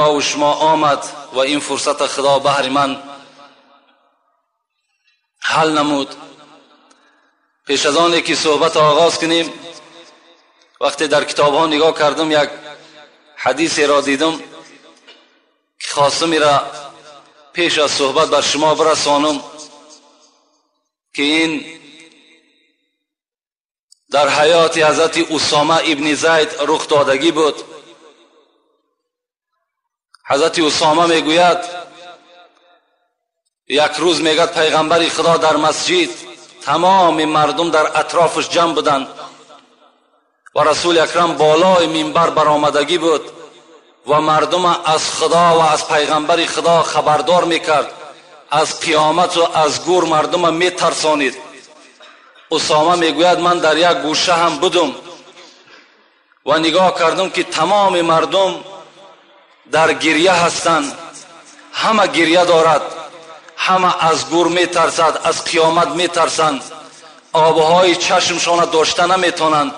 ما و شما آمد و این فرصت خدا بهر من حل نمود. پیش از آن که صحبت آغاز کنیم، وقتی در کتاب ها نگاه کردم یک حدیث را دیدم که خواستم را پیش از صحبت بر شما برسانم که این در حیات حضرت اسامه ابن زید رخ دادگی بود. حضرت اسامه میگوید یک روز میگد پیغمبر خدا در مسجد تمام مردم در اطرافش جمع بودند و رسول اکرم بالای منبر برآمدگی بود و مردم از خدا و از پیغمبر خدا خبردار میکرد، از قیامت و از گور مردم میترسانید. اسامه میگوید من در یک گوشه هم بودم و نگاه کردم که تمام مردم در گریه هستند، همه گریه دارد، همه از گور میترسد، از قیامت میترسند، آبهای چشمشان داشته نمیتونند.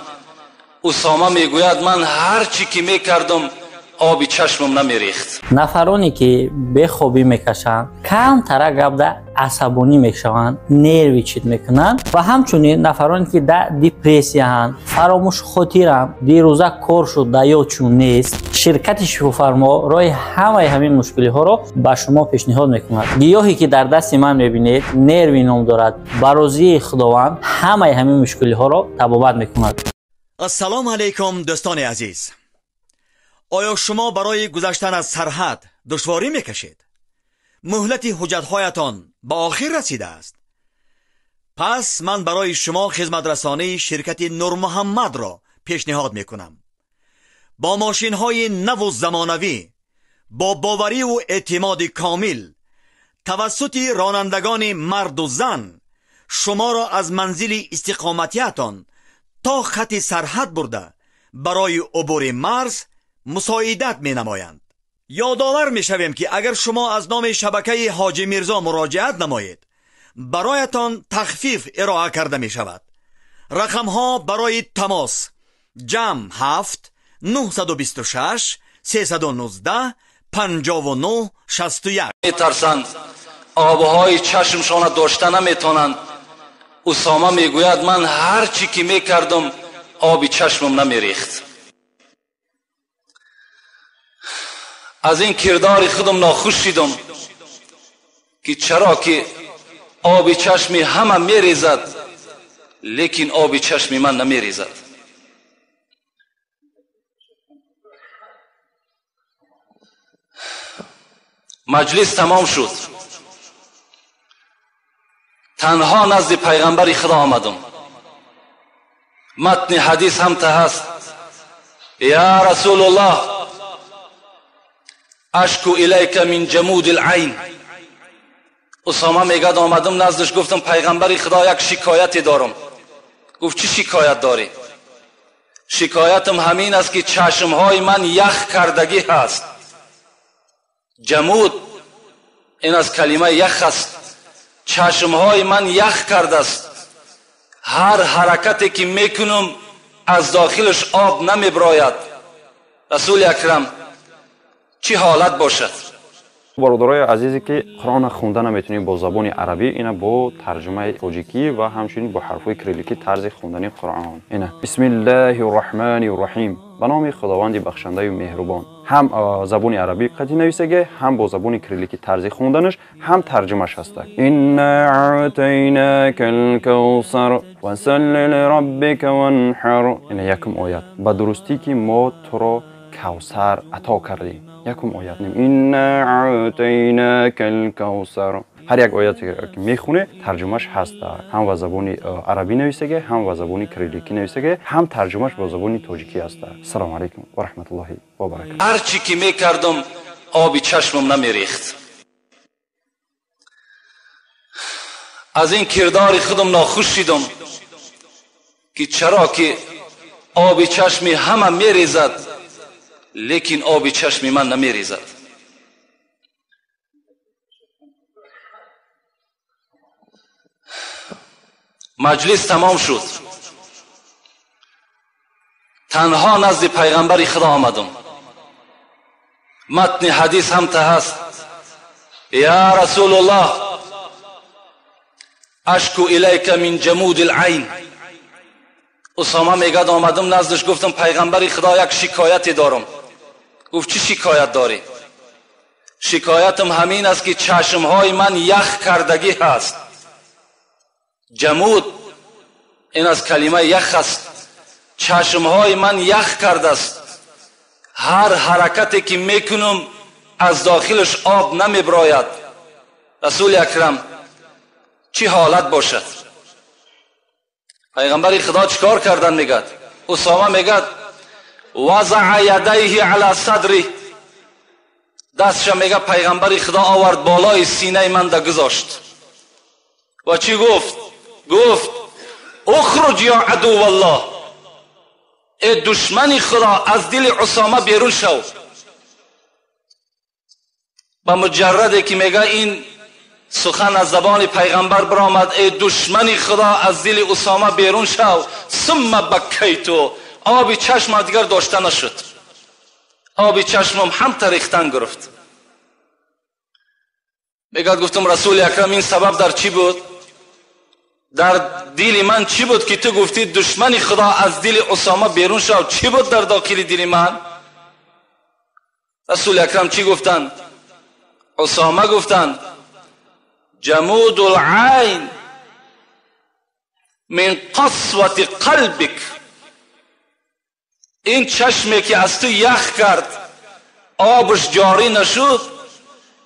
اسامه میگوید من هر چی که میکردم آبی چشمم نمیریخت. нафароне ки бехобӣ мекашанд, камтара гапда асабонӣ мешаванд, нервничать мекунанд ва ҳамчунин нафароне ки да депрессияҳанд, фаромӯшхотиранд, дирӯза кор шуд да ёдшон нест, ширкати Шифофармо роҳи ҳамаи ҳамин мушкилиҳоро ба шумо пешниҳод мекунад. Гиёҳе ки дар дасти ман мебинед, нерви ном дорад, ба розии Худованд ҳамаи ҳамин мушкилиҳоро табобат мекунад. Ассалому алайкум, дӯстони азиз. Оё шумо барои гузаштан аз сарҳад душворӣ мекашед? Муҳлати ҳуҷҷатҳоятон ба охир расидааст? Пас ман барои шумо хизматрасонии ширкати Нурмуҳаммадро пешниҳод мекунам. Бо мошинҳои наву замонавӣ, бо бовариву эътимоди комил, тавассути ронандагони марду зан шуморо аз манзили истиқоматиятон то хати сарҳад бурда барои убури марз мусоидат менамоянд. Ёдовар мешавем, ки агар шумо аз номи шабакаи Ҳоҷи Мирзо муроҷиат намоед, бароятон тахфиф ироа карда мешавад. Рақамҳо барои тамос: ҷамъ 7 926 319 59 61. میترسند، آبهای چشمشان داشته نمیتونند. اسامه میگوید من هر چی که میکردم آبی چشمم نمیریخت. از این کردار خودم ناخوش شدم که چرا که آب چشمی همه میریزد لیکن آب چشمی من نمیریزد. مجلس تمام شد، تنها نزد پیغمبر خدا آمدم. متن حدیث هم ته هست: یا رسول الله اشکو الیک من جمود العین. اسامه میگد آمدم نزدش گفتم پیغمبر خدا یک شکایتی دارم. گفت چی شکایت داری؟ شکایتم همین است که چشمهای من یخ کردگی هست. جمود این از کلمه یخ است. چشمهای من یخ کرده است، هر حرکتی که میکنم از داخلش آب نمیبراید. رسول اکرم چی حالت باشد؟ Бародарои азизе, ки Қуръонро хонда наметунем бо забони арабӣ, ина бо тарҷумаи тоҷикӣ ва ҳамчунин бо ҳарфҳои кирилликӣ тарзи хондани Қуръон. Ина: Бисмиллаҳи рраҳмани рраҳим, ба номи Худованди бахшандаю меҳрубон. Ҳам забони арабӣ қатъи нависаге, ҳам бо забони кирилликӣ тарзи хонданаш, ҳам тарҷумаш ҳастак. Инна аътайнака лкавсар фасалли лираббика ванҳар. Ина якум оят: ба дурустӣ ки мо туро Кавсар ато кардем. Якум оят: инна аътайнака лкавсар. Ҳар як ояте ки мехоне, тарҷумаш ҳаст, ҳам ба забони арабӣ нависаге, ҳам ба забони кирилликӣ нависаге, ҳам тарҷумаш бо забони тоҷикӣ ҳаст. Ассалому алайкум ва раҳматуллоҳи ва баракатуҳ. Ҳар чӣ ки мекардам оби чашмам намерехт. Аз ин кирдори худам нохуш шидам ки чаро ки оби чашми ҳама мерезад, лекин оби чашми ман намерезад. Маҷлис тамом шуд, танҳо назди пайғамбари Худо омадам. متن حدیث هم تا هست. یا رسول الله اشکو الیک من جمود العین. اسامه میگد آمدم نزدش گفتم پیغمبر خدا یک شکایتی دارم. گفت چی شکایت داری؟ شکایتم همین است که چشمهای من یخ کردگی هست. جمود این از کلمه یخ است. چشمهای من یخ کرده است، هر حرکتی که میکنم از داخلش آب نمیبراید. رسول اکرم چی حالت باشد؟ پیغمبر خدا چیکار کردن؟ میگد اسامه میگد وضع یدیه علی صدری، دستش میگه پیغمبر خدا آورد بالای سینه من ده گذاشت و چی گفت؟ گفت اخرج یا عدو الله، ای دشمن خدا از دل اسامه بیرون شو. با مجرده که میگه این سخن از زبان پیغمبر برآمد، ای دشمن خدا از دل اسامه بیرون شو، ثم بکیتو، آب چشم دیگر داشته نشد، آب چشمم هم تریختن گرفت. میگه گفتم رسول اکرم این سبب در چی بود؟ در دل من چی بود که تو گفتی دشمن خدا از دل اسامه بیرون شو؟ چی بود در داخل دل من؟ رسول اکرم چی گفتن؟ اسامه گفتن جمود العین من قسوة قلبک، این چشمی که از تو یخ کرد آبش جاری نشد،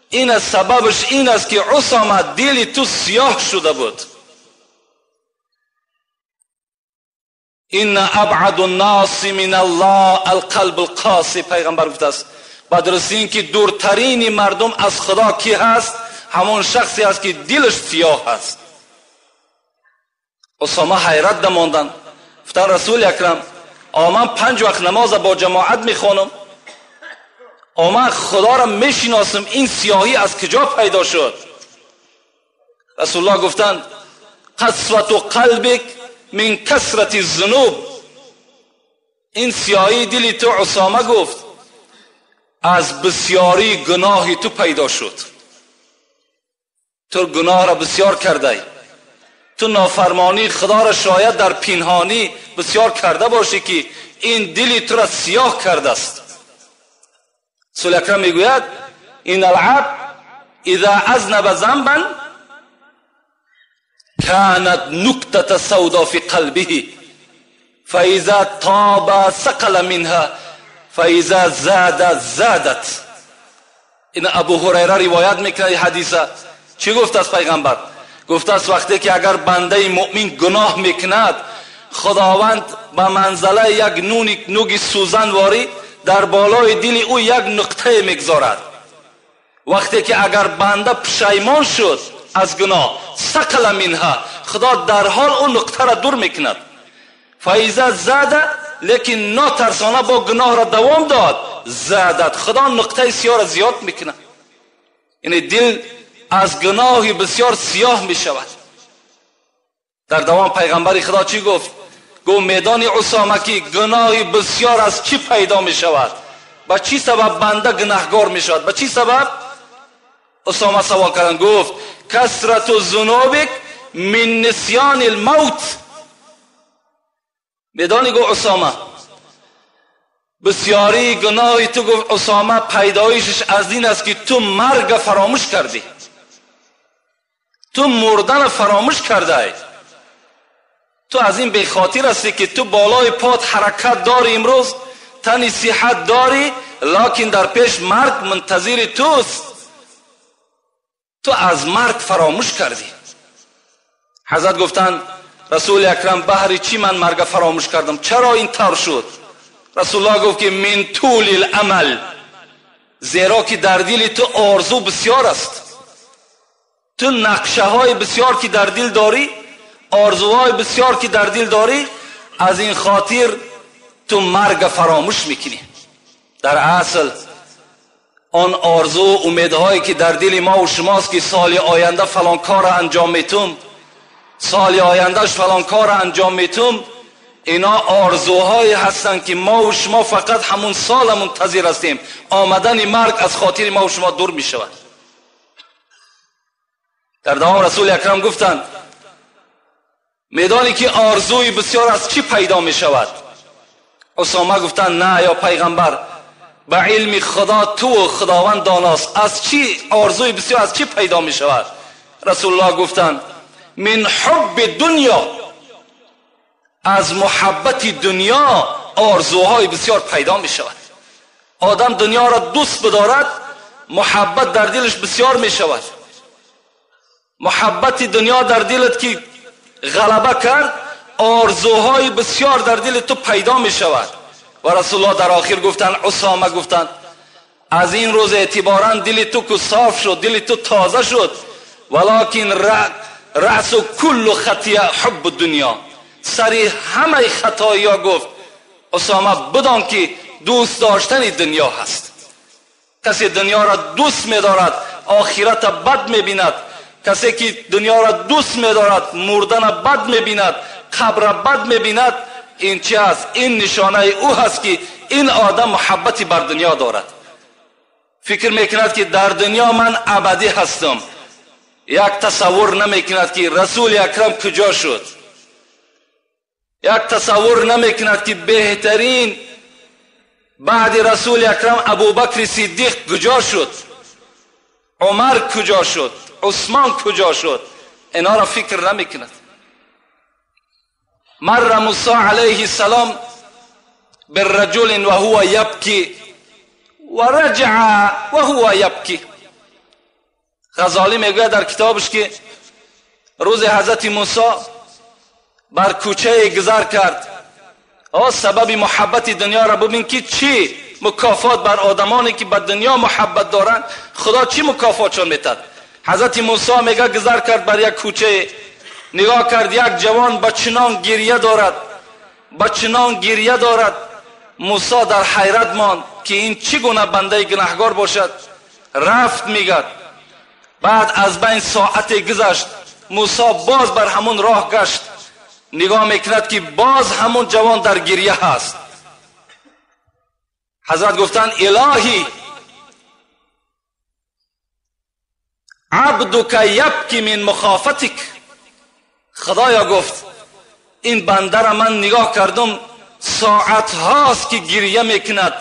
این از سببش این است که اسامه دل تو سیاه شده بود. این ابعد الناس من الله القلب القاسی، پیغمبر گفته است بدرس این که دورترین مردم از خدا کی هست؟ همون شخصی است که دلش سیاه هست. اسامه حیرت دماندن، گفتن رسول اکرم من 5 وقت نماز با جماعت میخوانم، من خدا را میشناسم، این سیاهی از کجا پیدا شد؟ رسول الله گفتند قسوة قلبک من کثرت الذنوب، این سیاهی دلی تو اسامه گفت از بسیاری گناهی تو پیدا شد. تو گناه را بسیار کرده، تو نافرمانی خدا را شاید در پنهانی بسیار کرده باشی که این دلی تو را سیاه کرده است. رسول اکرم میگوید این العبد اذا اذنب ذنبا كانت نكتة سودا في قلبه فإذا تاب سقل منها فإذا زاد زادت. این ابو هریره روایت میکنه حدیثه. چی گفت از پیغمبر؟ گفت است وقتی که اگر بنده مؤمن گناه میکند، خداوند به منزله یک نوگ سوزن واری در بالای دل او یک نقطه میگذارد. وقتی که اگر بنده پشیمان شد از گناه، سقل منها، خدا در حال اون نقطه را دور میکند. فایزا زاده، لیکن ناترسانه با گناه را دوام داد، زادت، خدا نقطه سیاه را زیاد میکند. یعنی دل از گناهی بسیار سیاه میشود. در دوام پیغمبر خدا چی گفت؟ گفت میدان اسامه که گناهی بسیار از چی پیدا میشود؟ با چی سبب بنده گناهگار میشود؟ با چی سبب؟ اسامه سوال کردن، گفت کثرت ذنوبک من نسیان الموت. میدانی گفت اسامه بسیاری گناهی تو، گفت اسامه پیدایشش از این است که تو مرگ فراموش کردی، تو مردن فراموش کرده ای، تو از این بخاطر هستی که تو بالای پات حرکت داری، امروز تنی صحت داری، لکن در پیش مرگ منتظر توست، تو از مرگ فراموش کردی. حضرت گفتند رسول اکرم بهر چی من مرگ فراموش کردم؟ چرا این طور شد؟ رسول الله گفت که من طول العمل، زیرا که در دل تو آرزو بسیار است، تو نقشه های بسیار که در دل داری، آرزوهای بسیار که در دل داری، از این خاطر تو مرگ فراموش میکنی. در اصل آن آرزو و امیدهایی که در دل ما و شماست که سال آینده فلان کار انجام میتم، سال آیندهش فلان کار انجام میتم، اینا آرزوهایی هستند که ما و شما فقط همون سال منتظر هستیم. آمدن مرگ از خاطر ما و شما دور می شود. در دوام رسول اکرم گفتند میدانی که آرزوی بسیار از چی پیدا می شود؟ اسامه گفتند نه یا پیغمبر، به علم خدا تو و خداوند داناست، از چی آرزوی بسیار از چی پیدا می شود؟ رسول الله گفتند من حب دنیا، از محبت دنیا آرزوهای بسیار پیدا می شود. آدم دنیا را دوست بدارد، محبت در دلش بسیار می شود. محبت دنیا در دلت که غلبه کرد، آرزوهای بسیار در دل تو پیدا می شود. و رسول الله در آخر گفتند، اسامه گفتند از این روز اعتبارا دل تو که صاف شد، دل تو تازه شد، ولکن رأس کل خطیه حب دنیا، سری همه خطایی ها گفت اسامه بدان که دوست داشتن دنیا هست. کسی دنیا را دوست می دارد آخرت بد می بیند، کسی که دنیا را دوست می دارد مردن بد می بیند، قبر بد می بیند. این چی است؟ این نشانه او هست که این آدم محبتی بر دنیا دارد. فکر میکند که در دنیا من ابدی هستم. یک تصور نمیکند که رسول اکرم کجا شد. یک تصور نمیکند که بهترین بعد رسول اکرم ابوبکر صدیق کجا شد، عمر کجا شد، عثمان کجا شد. اینا را فکر نمیکند. مر موسی علیه السلام بالرجل وهو یبکی و رجع وهو یبکی. غزالی میگوید در کتابش که روز حضرت موسی بر کوچه گذر کرد. سبب محبت دنیا را ببین که چی مکافات بر آدمانی که به دنیا محبت دارند خدا چی مکافاتشان میتد. حضرت موسی میگه گذر کرد بر یک کوچه، نگاه کرد یک جوان با چنان گریه دارد، با چنان گریه دارد. موسی در حیرت ماند که این چگونه بنده گناهگار باشد. رفت میگد، بعد از بین ساعت گذشت، موسی باز بر همون راه گشت، نگاه میکند که باز همون جوان در گریه هست. حضرت گفتند الهی عبدک یبکی من مخافتک. خدایا گفت این بنده را من نگاه کردم ساعت هاست که گریه میکند،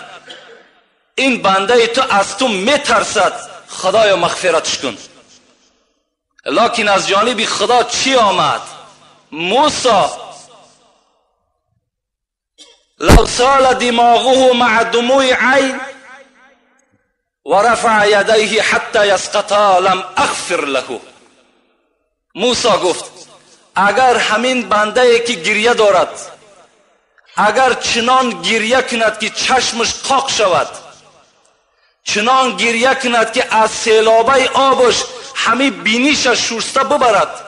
این بنده تو از تو میترسد، خدایا مغفرتش کن. لکن از جانب خدا چی آمد؟ موسی لو سال دماغه مع دموع عین و رفع یدیه حتی یسقطا لم اغفر له. موسی گفت اگر همین بنده که گریه دارد، اگر چنان گریه کند که چشمش قاق شود، چنان گریه کند که از سیلابه آبش همه بینیش شسته ببرد،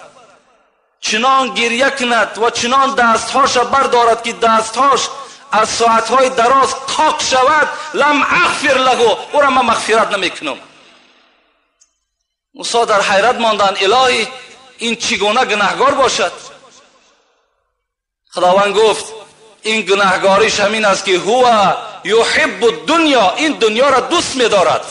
چنان گریه کند و چنان دستهاش بردارد که دستهاش از ساعتهای دراز قاق شود، لم اغفر له، او را من مغفرت نمیکنم. موسی در حیرت ماندند، الهی این چگونه گناهگار باشد؟ خداوند گفت این گناهگاریش همین است که هو یحب الدنیا، این دنیا را دوست می‌دارد.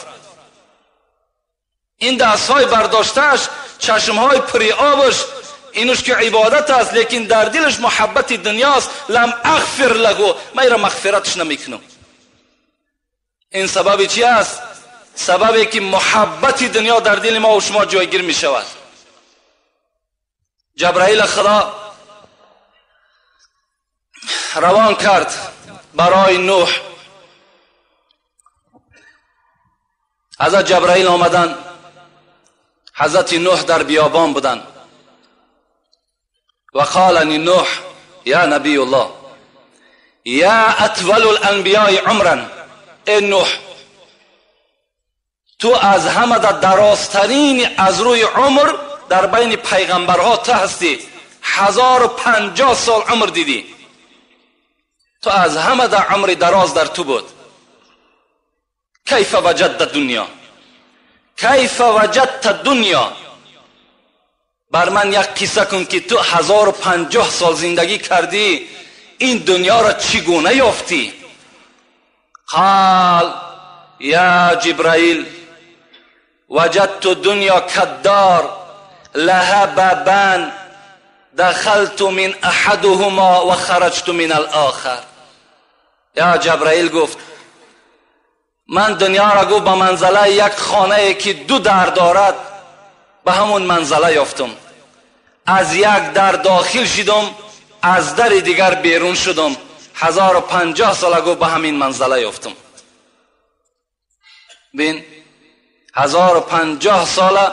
این دستهای برداشتهش، چشمهای پری آبش، اینوش که عبادت است، لیکن در دلش محبت دنیاست. لم اغفر له، من را مغفرتش نمیکنم. این سبب چی است؟ سببی که محبت دنیا در دل ما و شما جایگیر می شود. جبرائیل خدا روان کرد برای نوح. حضرت جبرائیل آمدن، حضرت نوح در بیابان بودن. و قال نوح یا نبی الله یا اطول الانبیاء عمرا، ای نوح تو از همه در درازترین از روی عمر در بین پیغمبرها تو هستی، 1050 سال عمر دیدی، تو از همه در عمر دراز در تو بود. کیف وجدت دنیا، کیف وجدت دنیا، بر من یک قصه کن که تو 1050 سال زندگی کردی، این دنیا را چگونه یافتی؟ قال یا جبرائیل وجدت دنیا کدار لها بابان دخلت من احدهما و خرجت من الاخر. یا جبرائیل گفت من دنیا را گفت به منزله یک خانه که دو در دارد به همون منزله یافتم. از یک در داخل شدم، از در دیگر بیرون شدم. 1050 سال گفت به همین منزله یافتم. بین 1050 سال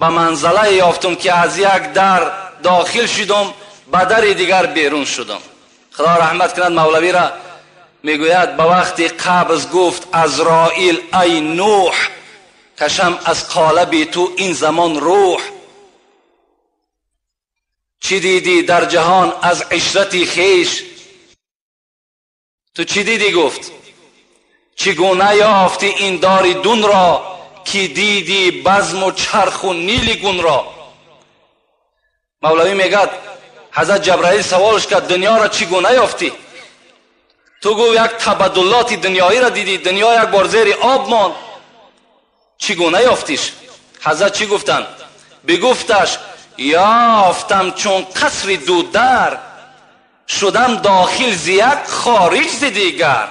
به منزله یافتم که از یک در داخل شدم، به در دیگر بیرون شدم. خدا رحمت کند مولوی را، میگوید به وقتی قبض گفت عزرائیل ای نوح، کشم از قالب تو این زمان روح. چی دیدی در جهان از عشرتی خیش؟ تو چی دیدی؟ گفت چگونه یافتی این داری دون را، که دیدی بزم و چرخ و نیل گون را. مولوی میگد حضرت جبرائیل سوالش کرد دنیا را چگونه یافتی؟ تو گفت یک تبدلات دنیایی را دیدی، دنیا یک بار زیر آب ماند، چگونه یافتیش؟ حضرت چی گفتن؟ بگفتش یافتم چون قصر دو در، شدم داخل ز یک خارج ز دیگر.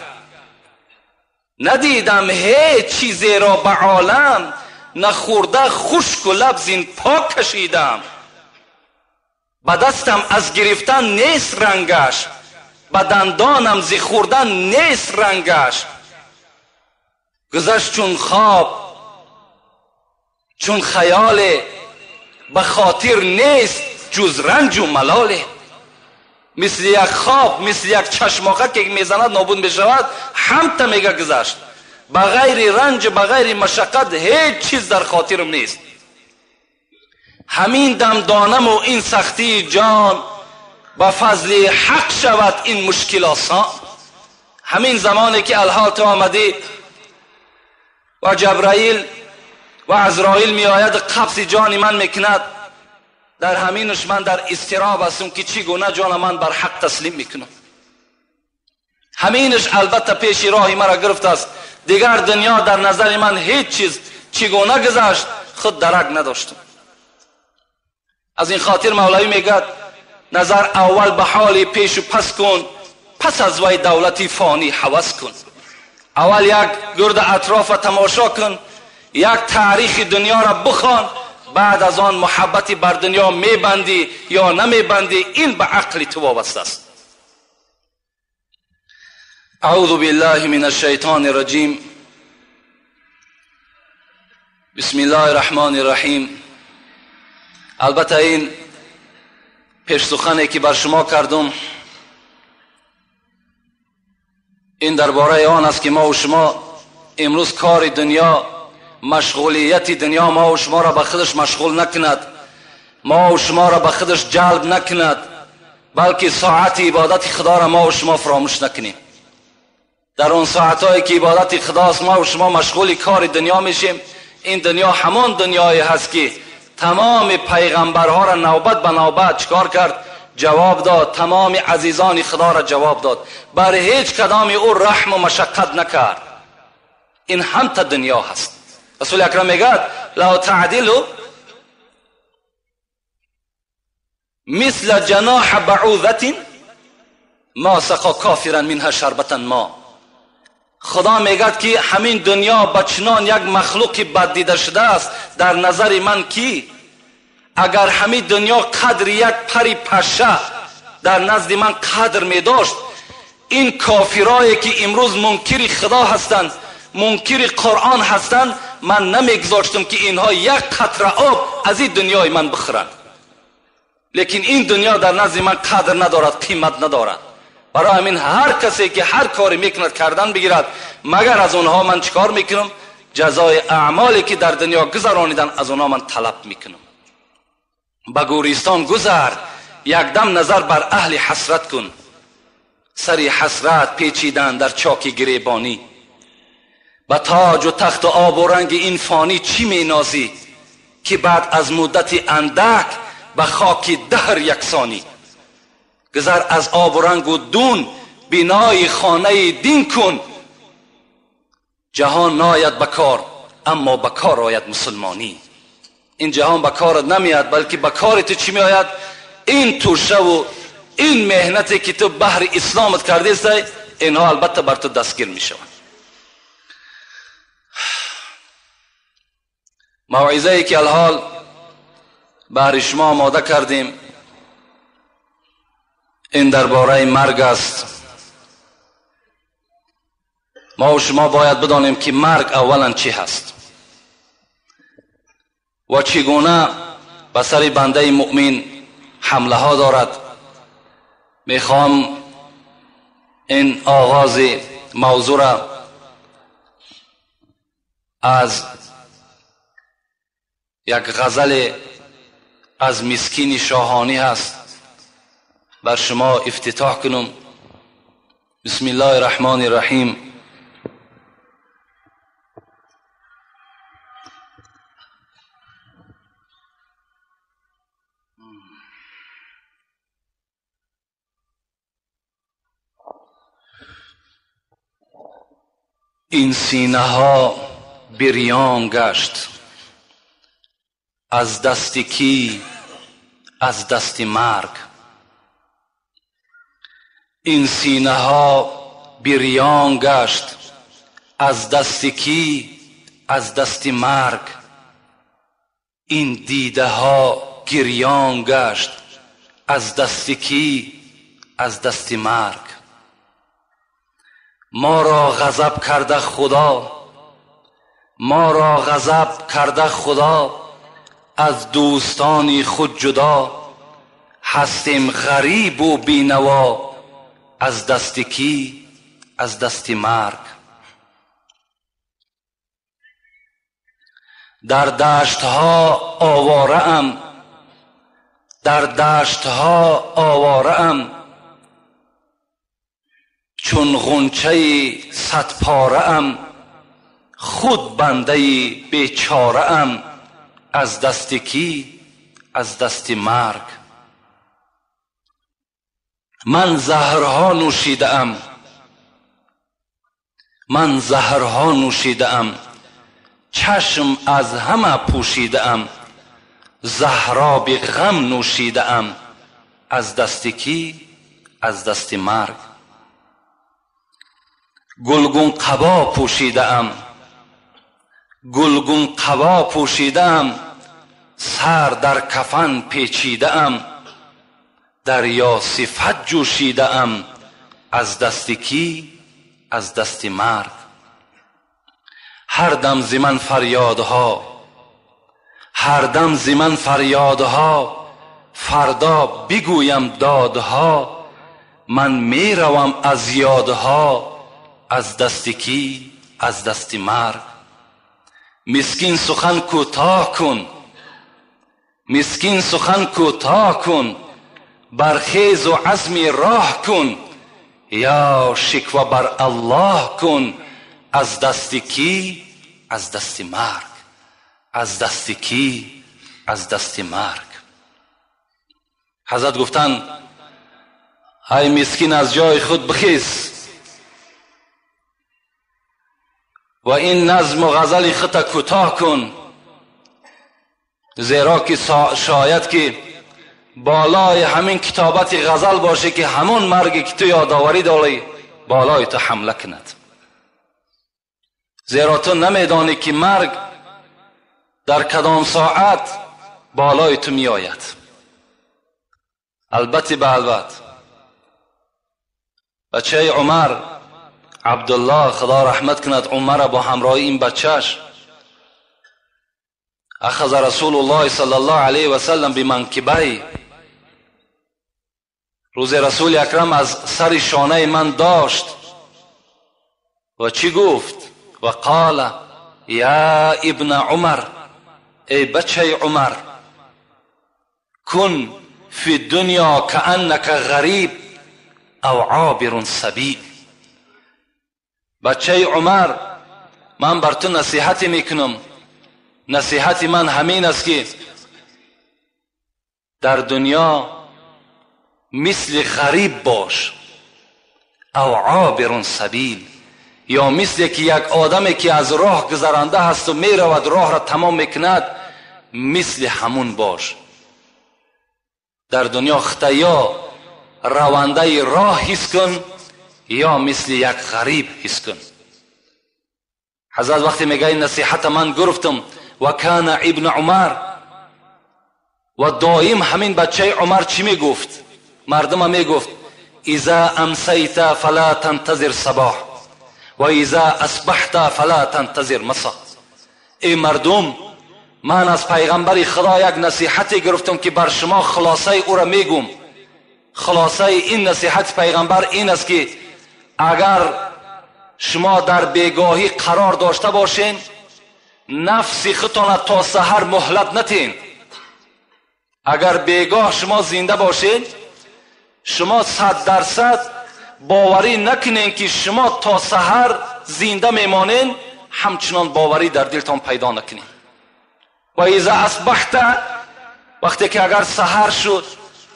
ندیدم هیچ چیزی را به عالم، نخورده خشک و لب زین پاک کشیدم. به دستم از گرفتن نیست رنگش، به دندانم ز خوردن نیست رنگش. گذشت چون خواب چون خیال، به خاطر نیست جز رنج و ملاله. مثل یک خواب، مثل یک چشماقه که میزند نابود میشود، هم تا میگه گذشت. بغیر رنج، بغیر مشقت هیچ چیز در خاطرم نیست. همین دم دانم و این سختی جان، به فضل حق شود این مشکل آسان. همین زمانی که الحال تو آمدی و جبرائیل و عزرائیل می آید قبض جان من میکند، در همینش من در اضطراب هستم که چگونه جان من بر حق تسلیم میکنم. همینش البته پیش راه مرا گرفت است. دیگر دنیا در نظر من هیچ چیز چگونه گذشت خود درک نداشتم. از این خاطر مولوی میگد نظر اول به حال پیش و پس کن، پس از وی دولتی فانی هوس کن. اول یک گرد اطراف تماشا کن، یک تاریخ دنیا را بخوان، بعد از آن محبتی بر دنیا میبندی یا نمیبندی، این به عقل تو وابسته است. اعوذ بالله من الشیطان الرجیم. بسم الله الرحمن الرحیم. البته این پیش سخنی که بر شما کردم این درباره آن است که ما و شما امروز کار دنیا، مشغولیت دنیا ما و شما را به خودش مشغول نکند، ما و شما را به خودش جلب نکند، بلکه ساعت عبادت خدا را ما و شما فراموش نکنیم. در اون ساعتهایی که عبادت خداست ما و شما مشغول کار دنیا میشیم. این دنیا همان دنیایی هست که تمام پیغمبرها را نوبت به نوبت چکار کرد؟ جواب داد. تمام عزیزان خدا را جواب داد، بر هیچ کدام او رحم و مشقت نکرد. این هم تا دنیا هست. رسول اکرم میگه لو تعدل مثل جناح بعوضة ما سقا کافرا منها شربة ما. خدا میگه که همین دنیا به چنان یک مخلوق بد دیده شده است در نظر من کی اگر همین دنیا قدر یک پری پشه در نزد من قدر می داشت، این کافرایی که امروز منکر خدا هستند، منکر قرآن هستند، من نمیگذاشتم که اینها یک قطره آب از این دنیای من بخورند. لیکن این دنیا در نزد من قدر ندارد، قیمت ندارد. برای همین هر کسی که هر کاری میکند کردن بگیرد، مگر از اونها من چیکار میکنم؟ جزای اعمالی که در دنیا گذرانیدن از اونها من طلب میکنم. به گورستان گذر، یک دم نظر بر اهل حسرت کن. سری حسرت پیچیدن در چاک گریبانی، به تاج و تخت و آب و رنگ این فانی چی می نازی که بعد از مدت اندک به خاک دهر یکسانی. گذر از آب و رنگ و دون، بینای خانه دین کن. جهان ناید به کار، اما به کار آید مسلمانی. این جهان به کارت نمیاد، بلکه به کار تو چی میآید؟ این توشه و این مهنتی که تو بهر اسلامت کرده است، اینها البته بر تو دستگیر میشوند. موعظه ای که الحال بهر شما آماده کردیم این درباره مرگ است. ما و شما باید بدانیم که مرگ اولا چی هست و چگونه به سر بنده مؤمن حمله ها دارد. میخوام این آغاز موضوع را از یک غزل از مسکین شاهانی هست بر شما افتتاح کنم. بسم الله الرحمن الرحیم. این سینه ها بریان گشت، از دست کی؟ از دست مرگ. این سینه ها بریان گشت، از دست کی؟ از دست مرگ. این دیده ها گریان گشت، از دست کی؟ از دست مرگ. ما را غضب کرده خدا، ما را غضب کرده خدا، از دوستانی خود جدا. هستیم غریب و بینوا، از دست کی؟ از دست مرگ. در دشتها آواره ام، در دشتها آواره ام، چون غنچه صد پاره ام، خود بنده بیچاره ام، از دست کی؟ از دست مرگ. من زهرها نوشیده ام، من زهرها نوشیده ام، چشم از همه پوشیده ام، زهراب غم نوشیده ام، از دست کی؟ از دست مرگ. گلگون قبا پوشیده ام، گلگون قبا پوشیده ام، سر در کفن پیچیده ام، دریا صفت جوشیده ام، از دست کی؟ از دست مرگ. هر دم ز من فریادها، هر دم ز من فریادها، فردا بگویم دادها، من میروم از یادها، از دست کی؟ از دست مرگ. مسکین سخن کوتاه کن، مسکین سخن کوتاه کن، برخیز و عزم راه کن، یا شکوه بر الله کن، از دست کی؟ از دست مرگ. از دست کی؟ از دست مرگ. حضرت گفتن ای مسکین از جای خود بخیز و این نظم و غزل خود کوتاه کن، زیرا که شاید که بالای همین کتابت غزل باشه که همون مرگی که تو یادآوری داری بالای تو حمله کند، زیرا تو نمیدانی که مرگ در کدام ساعت بالای تو می آید. البته به البته بچه عمر عبدالله خدا رحمت کند عمر با همراهی این بچهش اخذ رسول الله صلی الله علیه و سلم بمنکبی، روز رسول اکرم از سر شانه من داشت و چی گفت؟ و قال یا ابن عمر، ای بچه عمر، کن فی الدنیا کأنک غریب او عابر سبیل. بچه عمر، من بر تو نصیحت میکنم، نصیحت من همین است که در دنیا مثل غریب باش، او عابر سبیل، یا مثل که یک آدمی که از راه گذرانده هست و میرود راه را تمام میکند، مثل همون باش. در دنیا خطا یا رونده راه حس کن یا مثل یک غریب حس کن. حضرت وقتی میگه این نصیحت من گرفتم، و کان ابن عمر، و دائم همین بچه عمر چی میگفت؟ مردم میگفت اذا امسیت فلا تنتظر صباح و اذا اصبحت فلا تنتظر مساء. ای مردم، من از پیغمبر خدا یک نصیحتی گرفتم که بر شما خلاصه او را میگم. خلاصه این نصیحت پیغمبر این است که اگر شما در بیگاهی قرار داشته باشین، نفس خودتان تا سحر مهلت نتین. اگر بیگاه شما زنده باشین، شما 100% باوری نکنین که شما تا سحر زنده میمانین، همچنان باوری در دلتان پیدا نکنین. و اذا اصبحت، وقتی که اگر سحر شد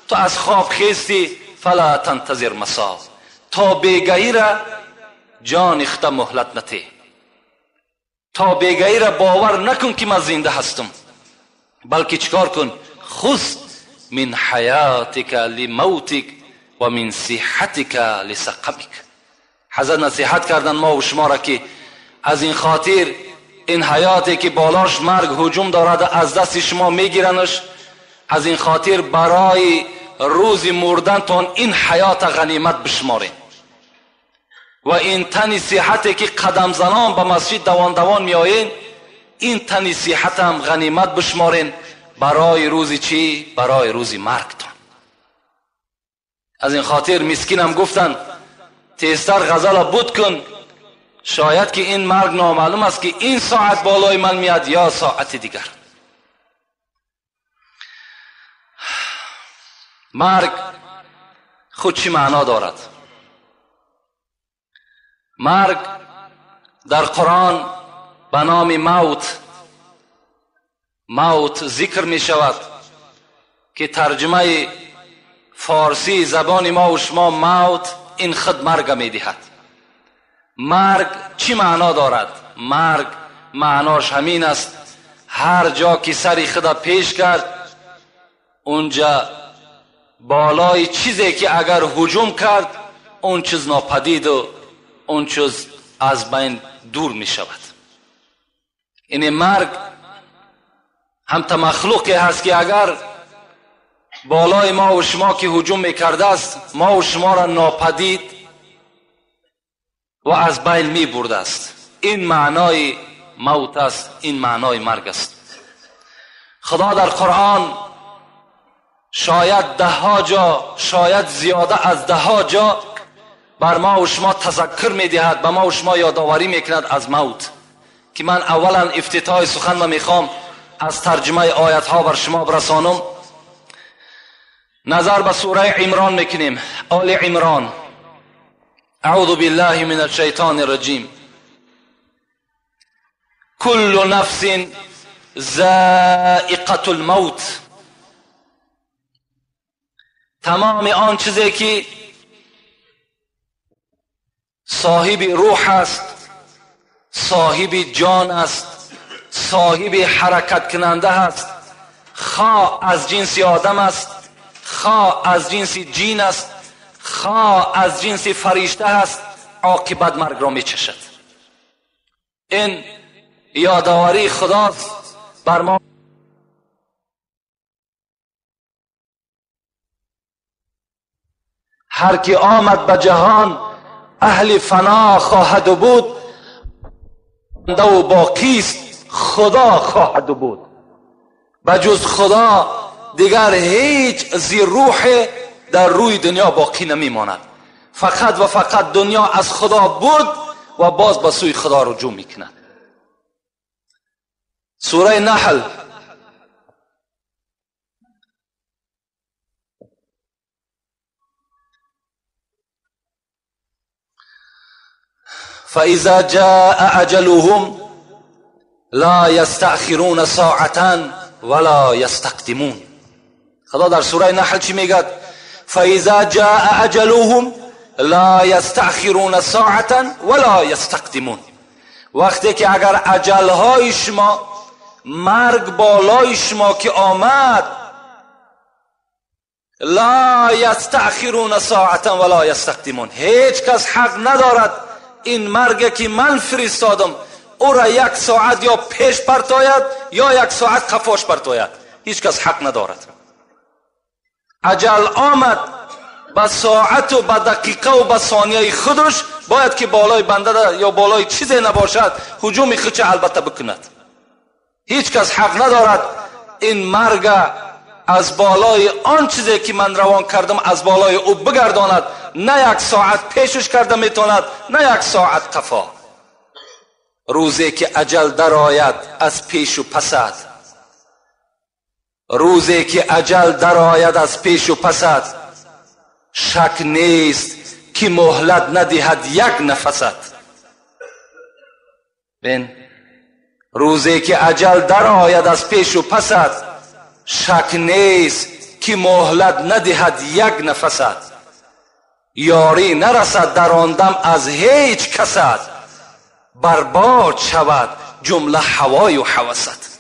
تو از خواب خیستی، فلا تنتظر مساء، تا بیگاهی را جان خود مهلت نتی، تا بیگاهی را باور نکن که من زنده هستم، بلکه چیکار کن؟ خذ من حیاتک لموتک و من صحتک لسقمک. حضرت نصیحت کردن ما و شما را که از این خاطر این حیاتی که بالاش مرگ هجوم دارد از دست شما میگیرنش، از این خاطر برای روز مردنتان این حیات غنیمت بشمارین و این تن صحتی که قدم زنان به مسجد دوان دوان میآیین، این تن صحت هم غنیمت بشمارین برای روز چی؟ برای روز مرگتان. از این خاطر مسکینم گفتن تیزتر غزل بود کن، شاید که این مرگ نامعلوم است که این ساعت بالای من میاد یا ساعت دیگر. مرگ خود چی معنا دارد؟ مرگ در قرآن به نام موت، موت ذکر می شود که ترجمه فارسی زبان ما و شما موت این خود مرگ می دهد. مرگ چی معنا دارد؟ مرگ معناش همین است، هر جا که سری خود پیش کرد اونجا بالای چیزی که اگر هجوم کرد اون چیز ناپدید و اون چیز از بین دور می شود. این مرگ هم تا مخلوقی هست که اگر بالای ما و شما که هجوم میکرده است، ما و شما را ناپدید و از بین می برده است. این معنای موت است، این معنای مرگ است. خدا در قرآن شاید ده جا، شاید زیاده از 10 جا بر ما و شما تذکر میدهد، به ما و شما یادآوری میکند از موت، که من اولا افتتاح سخن ما میخوام از ترجمه آیت ها بر شما برسانم. نظر به سوره عمران میکنیم، آل عمران. اعوذ بالله من الشیطان الرجیم. کل نفس ذائقة الموت. تمام آن چیزی که صاحب روح است، صاحب جان است، صاحب حرکت کننده است، خواه از جنس آدم است، خواه از جنس جین است، خواه از جنس فرشته است، عاقبت مرگ را میچشد. این یادآوری خداست بر ما. هر کی آمد به جهان اهل فنا خواهد بود، و باقی است خدا خواهد بود. بجز خدا دیگر هیچ زی روح در روی دنیا باقی نمیماند. فقط و فقط دنیا از خدا بود و باز به سوی خدا رجوع میکند. سوره نحل فإذا جاء أجلهم لا يستأخرون ساعة ولا يستقدمون. خدا در سوره نحل چی میگد؟ فإذا جاء أجلهم لا يستأخرون ساعة ولا يستقدمون. وقتی که اگر اجلهای شما، مرگ بالای شما که آمد، لا یستأخرون ساعة ولا یستقدمون، هیچ کس حق ندارد این مرگ که من فرستادم او را یک ساعت یا پیش پرتاید یا یک ساعت قفاش پرتاید. هیچ کس حق ندارد. اجل آمد به ساعت و به دقیقه و به ثانیه خودش باید که بالای بنده یا بالای چیزی نباشد هجوم خودش البته بکند. هیچ کس حق ندارد این مرگ از بالای آن چیزی که من روان کردم از بالای او بگرداند. نه یک ساعت پیشش کرده میتواند، نه یک ساعت قفا. روزی که اجل درآید از پیش و پسد، روزی که اجل درآید از پیش و پسد، شک نیست که مهلت ندهد یک نفست. بین روزی که اجل درآید از پیش و پسد، شک نیست که مهلت ندهد یک نفست. یاری نرسد در آن دم از هیچ کست، برباد شود جمله هوای و هوست.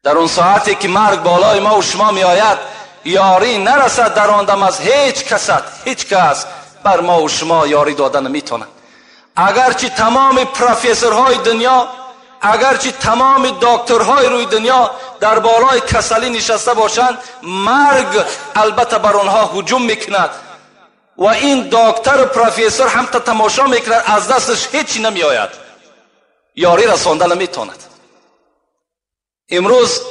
در اون ساعتی که مرگ بالای ما و شما می آید، یاری نرسد در آن دم از هیچ کست. هیچ کس بر ما و شما یاری دادن نمیتواند. اگرچه تمام پروفسورهای دنیا، اگرچه تمام دکترهای روی دنیا در بالای کسلی نشسته باشند، مرگ البته بر آنها هجوم میکند و این دکتر و پروفسور هم تا تماشا میکند، از دستش هیچی نمیآید، یاری رسانده نمیتواند. امروز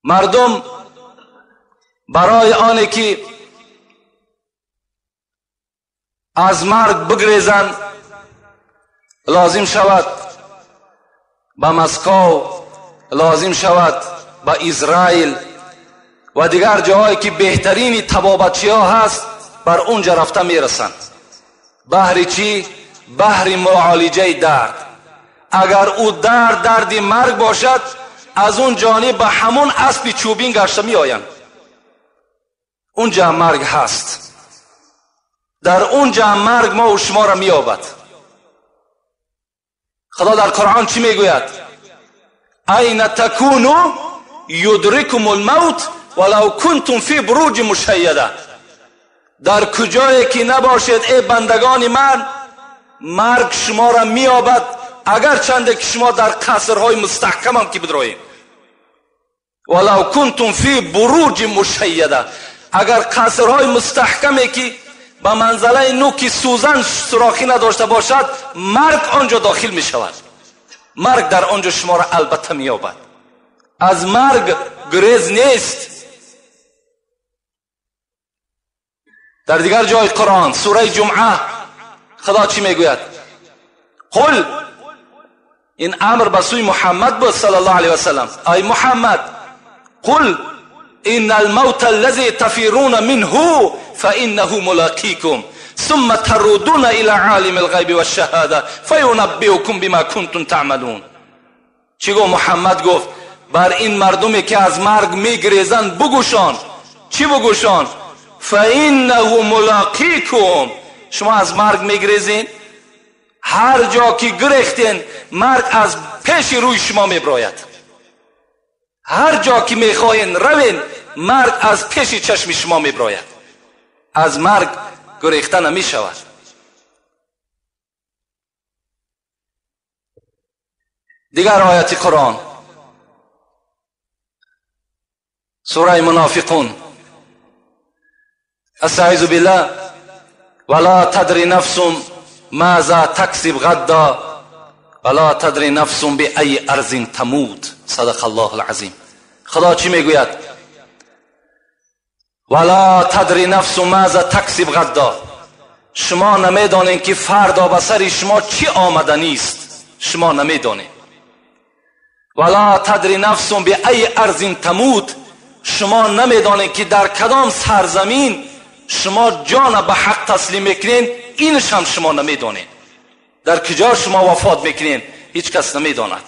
مردم برای آنی که از مرگ بگریزند لازم شود به مسکو، لازم شود به اسرائیل و دیگر جاهایی که بهترین طبابتچی ها هست بر اونجا رفته میرسند. بهر چی؟ بهر معالجه درد. اگر او درد درد مرگ باشد، از اون جانب به همون اسب چوبین گشته می آیند. اونجا مرگ هست، در اونجا مرگ ما و شما را می یابد. خدا در قرآن چی میگوید؟ این تکونو یدرکم الموت ولو کنتم فی بروج مشیده. در کجایی که نباشید ای بندگان من، مرگ شما را مییابد، اگر چنده که شما در قصرهای مستحکم هم که بدروید. ولو کنتم فی بروج مشیده، اگر قصرهای مستحکمی که به منزله نوک سوزن سوراخی نداشته باشد، مرگ آنجا داخل می شود. مرگ در آنجا شما را البته می یابد. از مرگ گریز نیست. در دیگر جای قرآن سوره جمعه خدا چی میگوید؟ قل، این امر به سوی محمد بود صلی الله علیه و سلم، ای محمد قل ان الموت الذي تفرون منه فانه ملاقيكم ثم تردون الى عالم الغیب والشهاده فینبئکم بما کنتم تعملون. چی گفت محمد؟ گفت بر این مردمی که از مرگ میگریزند بگوشان. چی بگوشان؟ فانه ملاقیکم. شما از مرگ میگریزین، هر جا که گریختین مرگ از پیش روی شما میبراید. هر جا که میخواین روین مرگ از پیش چشم شما میبراید. از مرگ گریخته نمیشود. دیگر آیت قرآن سوره منافقون، استعیذ بالله ولا تدری نفس ماذا تکسب غدا ولا تدری نفس بأی ارض تموت. صدق الله العظیم. خدا چی میگوید؟ ولا تدری نفس ماذا تکسب غدا. شما نمیدانین که فردا به سر شما چی آمدنی است، شما نمیدانین. ولا تدری نفس بأی ارض تموت. شما نمیدانین که در کدام سرزمین شما جان به حق تسلیم میکنین، اینش هم شما نمیدانین. در کجا شما وفات میکنین هیچ کس نمیداند.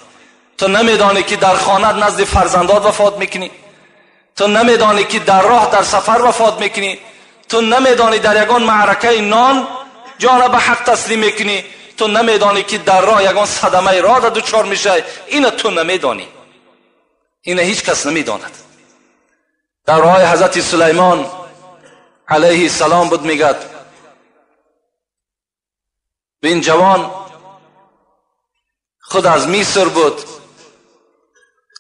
تو نمیدانی که در خانه نزد فرزندات وفات میکنی، تو نمیدانی که در راه در سفر وفات میکنی، تو نمیدانی در یگان معرکه نان جان به حق تسلیم میکنی، تو نمیدانی که در راه یگان صدمه راه دچار میشه. اینو تو نمیدانی، اینو هیچ کس نمیداند. در راه حضرت سلیمان علیه السلام بود، میگد این جوان خود از مصر بود،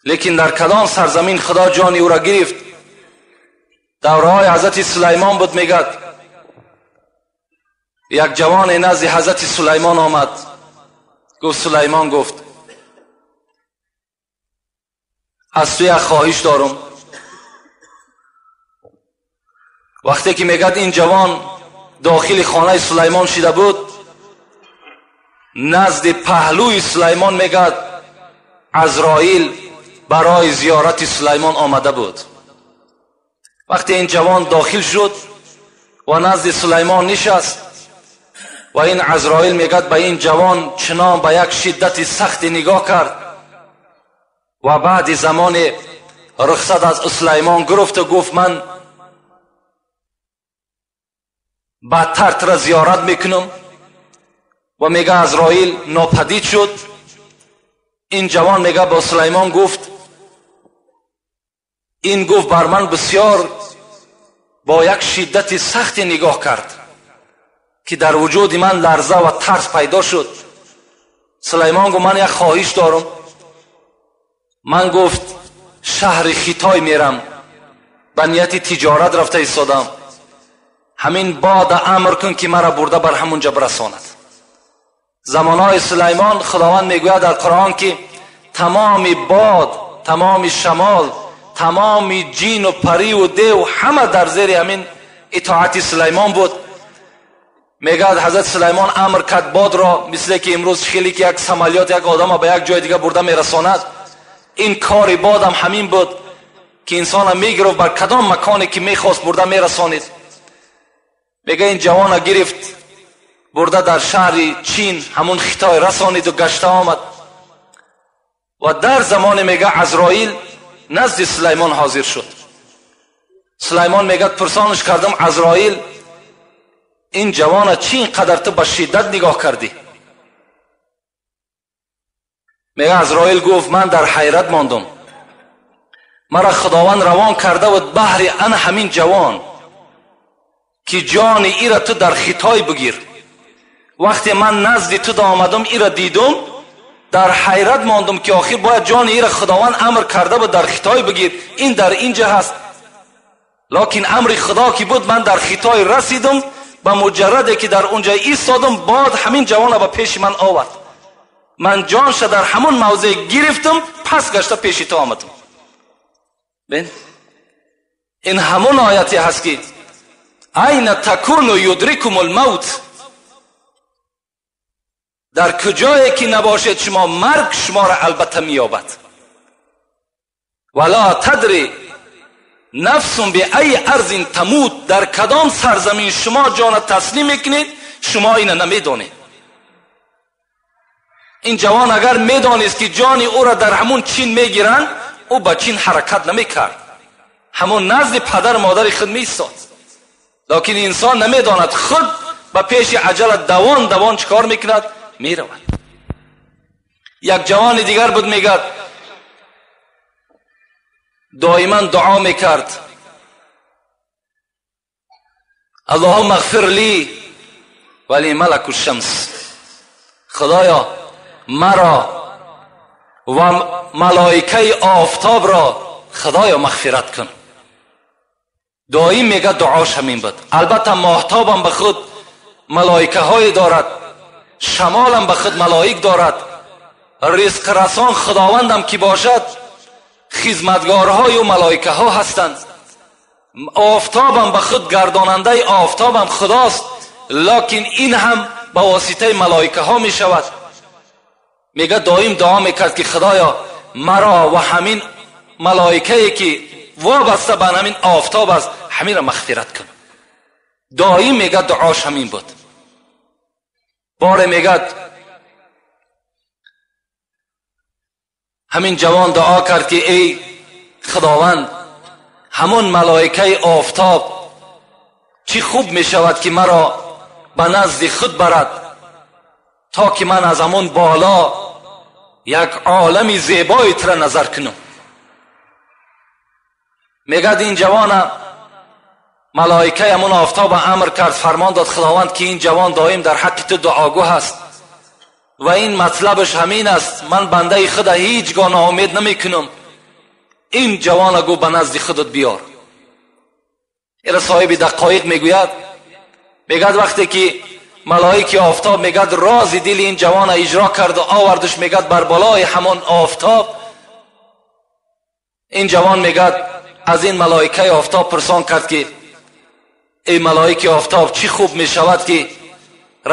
لیکن در کدام سرزمین خدا جان او را گرفت. در راه حضرت سلیمان بود، میگد یک جوان نزد حضرت سلیمان آمد. گفت سلیمان، گفت از تو یک خواهش دارم. وقتی که میگد این جوان داخل خانه سلیمان شده بود، نزد پهلوی سلیمان میگد عزرائیل برای زیارت سلیمان آمده بود. وقتی این جوان داخل شد و نزد سلیمان نشست و این عزرائیل میگد به این جوان چنان به یک شدت سخت نگاه کرد و بعد زمان رخصت از سلیمان گرفت و گفت من بدتر تو را زیارت میکنم. و میگه عزرائیل ناپدید شد. این جوان میگه با سلیمان گفت، این گفت بر من بسیار با یک شدت سخت نگاه کرد که در وجود من لرزه و ترس پیدا شد. سلیمان گفت من یک خواهش دارم. من گفت شهر خیتای میرم، به نیت تجارت رفته ایستادم، همین باد امر کن که مرا برده بر همونجا برساند. زمانهای سلیمان خداوند میگوید در قرآن که تمام باد، تمام شمال، تمام جین و پری و دیو همه در زیر همین اطاعت سلیمان بود. میگه حضرت سلیمان امر کرد باد را، مثل که امروز خیلی که یک سمالیات یک آدم به یک جای دیگه برده میرساند، این کار باد هم همین بود که انسان میگرفت بر کدام مکانی که میخواست برده میرسانید. میگه این جوان گرفت برده در شهر چین همون خطای رسانید و گشته آمد. و در زمان میگه عزرائیل نزد سلیمان حاضر شد. سلیمان میگه پرسانش کردم عزرائیل این جوان چی اینقدر تو با شدت نگاه کردی؟ میگه عزرائیل گفت من در حیرت ماندم، مرا خداوند روان کرده بود بهر ان همین جوان که جان ای را تو در خطای بگیر. وقتی من نزد تو آمدم ای را دیدم در حیرت ماندم که آخر باید جان ای را خداوند امر کرده بود در خطای بگیر، این در اینجا هست، لکن امر خدا که بود من در خطای رسیدم. به مجرده که در اونجا ایستادم باد همین جوان را به پیش من آورد، من جانش در همون موضع گرفتم، پس گشته پیش تو آمدم. بین این همون آیتی هست که این تکون یدرکم الموت، در کجایی که نباشید شما مرگ شما را البته مییابد. ولا تدری نفس به ای ارض تموت، در کدام سرزمین شما جان تسلیم میکنید شما اینو نمیدونید. این جوان اگر میدانست که جان او را در همون چین میگیرند، او به چین حرکت نمیکرد، همون نزد پدر مادر خود میایستاد. لکن انسان نمیداند، خود به پیش عجله دوان دوان چکار میکند؟ میرود. یک جوان دیگر بود میگد دائما دعا میکرد اللهم اغفر لی ولی ملک الشمس، خدایا مرا و ملائکه آفتاب را خدایا مغفرت کن. دائم میگه دعاش همین بود. البته ماهتابم به خود ملائکه های دارد، شمالم به خود ملائک دارد، رزق رسان خداوندم که باشد خدمتگارهای و ملائکه ها هستند، آفتابم به خود گرداننده آفتابم خداست، لکن این هم به واسطه ملائکه ها می شود. میگه دائم دعا میکرد که خدایا مرا و همین ملائکه که وابسته به همین آفتاب است همین را مغفرت کن. دائم میگه دعاش همین بود. باره میگه ҳамин ҷавон дуо кард ки эй Худованд, ҳамон малоикаи офтоб чӣ хуб мешавад ки маро ба назди худ барад, то ки ман аз ҳамон боло як олами зебои тура назар кунам. Мегӯяд ин ҷавона малоикаи ҳамон офтоб амр кард, фармон дод Худованд ки ин ҷавон доим дар ҳаққи ту дуогӯ ҳаст ва ин матлабаш ҳамин аст, ман бандаи худа ҳеҷ гоҳ ноумед намекунам, ин ҷавона гӯ ба назди худат биёр. Ира соҳиби дақоиқ мегӯяд, мегӯяд вақте ки малоики офтоб мегӯяд рози дили ин ҷавона иҷро карду овардаш, мегӯяд бар болои ҳамон офтоб, ин ҷавон мегӯяд аз ин малоикаи офтоб пурсон кард ки эй малоики офтоб, чӣ хуб мешавад ки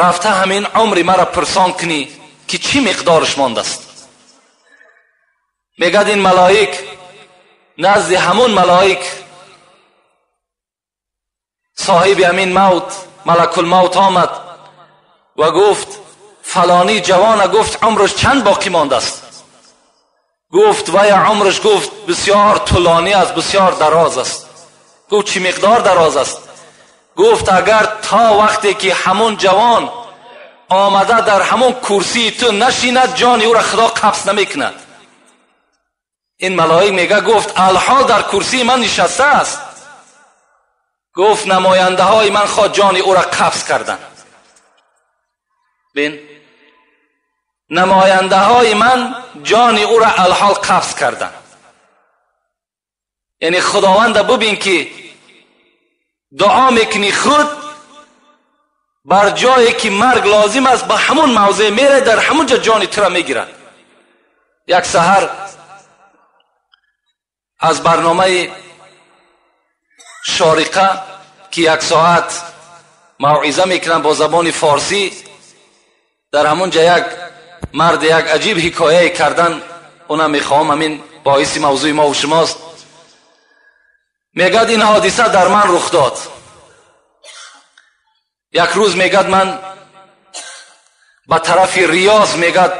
рафта ҳамин умри маро пурсон кунӣ ки чӣ миқдораш мондааст. Мегӯяд ин малоик назди ҳамон малоик соҳиби ҳамин мавт, малакулмавт омад ва гуфт фалонӣ ҷавона, гуфт умраш чанд боқӣ мондааст? Гуфт вая умраш, гуфт бисёр тӯлонӣ аст, бисёр дароз аст. Гуфт чӣ миқдор дароз аст? Гуфт агар то вақте ки ҳамон ҷавон омада дар ҳамон курсии ту нашинад, ҷони ӯро Худо қабз намекунад. Ин малоик мега гуфт алҳол дар курсии ман нишаста аст. Гуфт намояндаҳои ман хоҳ ҷони ӯро қабз карданд. Бин, намояндаҳои ман ҷони ӯро алҳол қабз карданд. Яъне Худованда бубин ки дуо мекунӣ худ бар ҷое ки марг лозим аст, ба ҳамон мавзеъ мерай, дар ҳамон ҷо ҷони туро мегирад. Як саҳар аз барномаи Шориқа ки як соат мавъиза мекунанд бо забони форсӣ, дар ҳамон ҷо як мард як аҷиб ҳикояе кардан, онам мехоҳам ҳамин боиси мавзӯи мо ва шумост. Мегӯяд ин ҳодиса дар ман рух дод. Як рӯз мегӯяд ман ба тарафи Риёз мегӯяд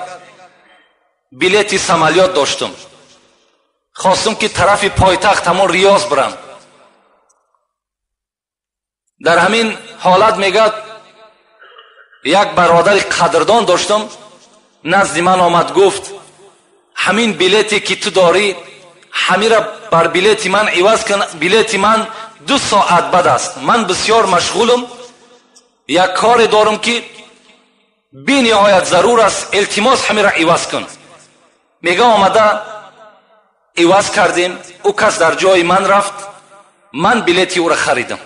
билети самолёт доштам, хостум ки тарафи пойтахт ҳамон Риёз бирам. Дар ҳамин ҳолат мегӯяд як бародари қадрдон доштам, назди ман омад, гуфт ҳамин билете ки ту дорӣ ҳамира бар билети ман иваз кун, билети ман 2 соат бад аст, ман бисёр машғулам, як коре дорам ки бениҳоят зарур аст, илтимос ҳамира иваз кун. Мега омада иваз кардем, ӯ кас дар ҷои ман рафт, ман билети ӯро харидам.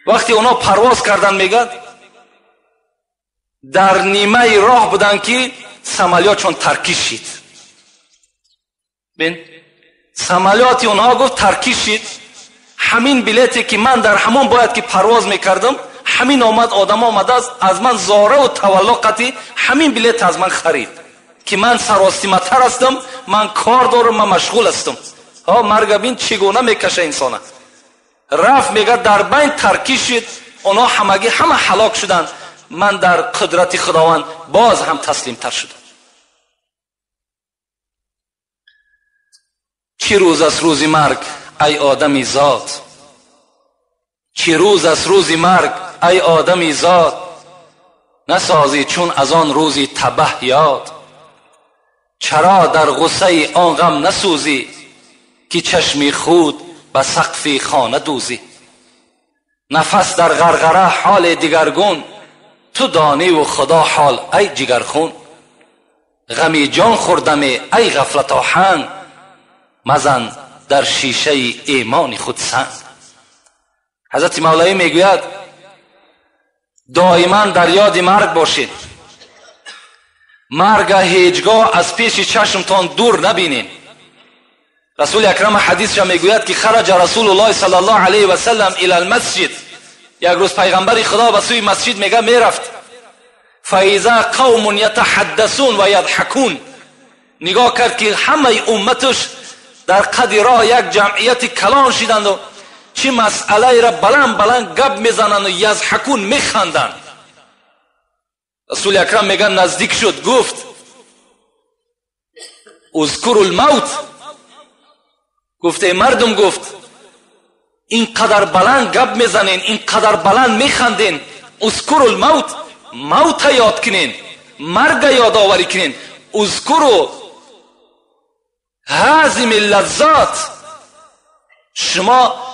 Вақте онҳо парвоз карданд, мегӯяд дар нимаи роҳ буданд ки самолётшон таркиш шид. Бин, самолёти онҳо гуфт таркиш шид, ҳамин билете ки ман дар ҳамон бояд ки парвоз мекардам, ҳамин омад одам омадааст аз ман зораву тавалло қатӣ ҳамин билет аз ман харид ки ман саростиматар ҳастам, ман кор дорам, ман машғул ҳастам. Ҳо марга бин чӣ гуна мекаша инсона. Рафт мегӯяд дар байн таркиш шид, онҳо ҳамагӣ ҳама ҳалок шуданд, ман дар қудрати Худованд боз ҳам таслимтар шудам. Чӣ рӯз аст рӯзи марг ай одами зод, чӣ рӯз аст рӯзи марг ай одами зод, насозӣ чун аз он рӯзи табаҳ ёд. Чаро дар ғуссаи он ғам насӯзӣ ки чашми худ ба сақфи хона дӯзӣ. Нафас дар ғарғара ҳоли дигаргун, ту дониву Худо ҳол ай ҷигархун. Ғами ҷон хӯрдаме ай ғафлатоҳанг, мазан дар шишаи имони худ санг. Ҳазрати Мавлавӣ мегӯяд доиман дар ёди марг бошед, марга ҳеҷгоҳ аз пеши чашмтон дур набинед. Расули акрам ҳадисша мегӯяд ки хараҷа Расулуллоҳи саллаллоҳу алайҳи васаллам илал масҷид. Як рӯз пайғамбари Худо ба сӯи масҷид мега мерафт. Фаиза қавмун ятаҳаддасун ва ядҳакун. Нигоҳ кард ки ҳамаи умматаш дар қади роҳ як ҷамъияти калон шиданду чӣ масъалаеро баланд баланд гап мезананду язҳакун механданд. Расули акрам мега наздик шуд, гуфт اذکروا الموت. گفت ای مردم، گفت اینقدر بلند گپ میزنین، اینقدر بلند میخندین، اذکروا الموت، موت یاد کنین، مرگ یادآوری کنین. اذکروا هاضم اللذات، شما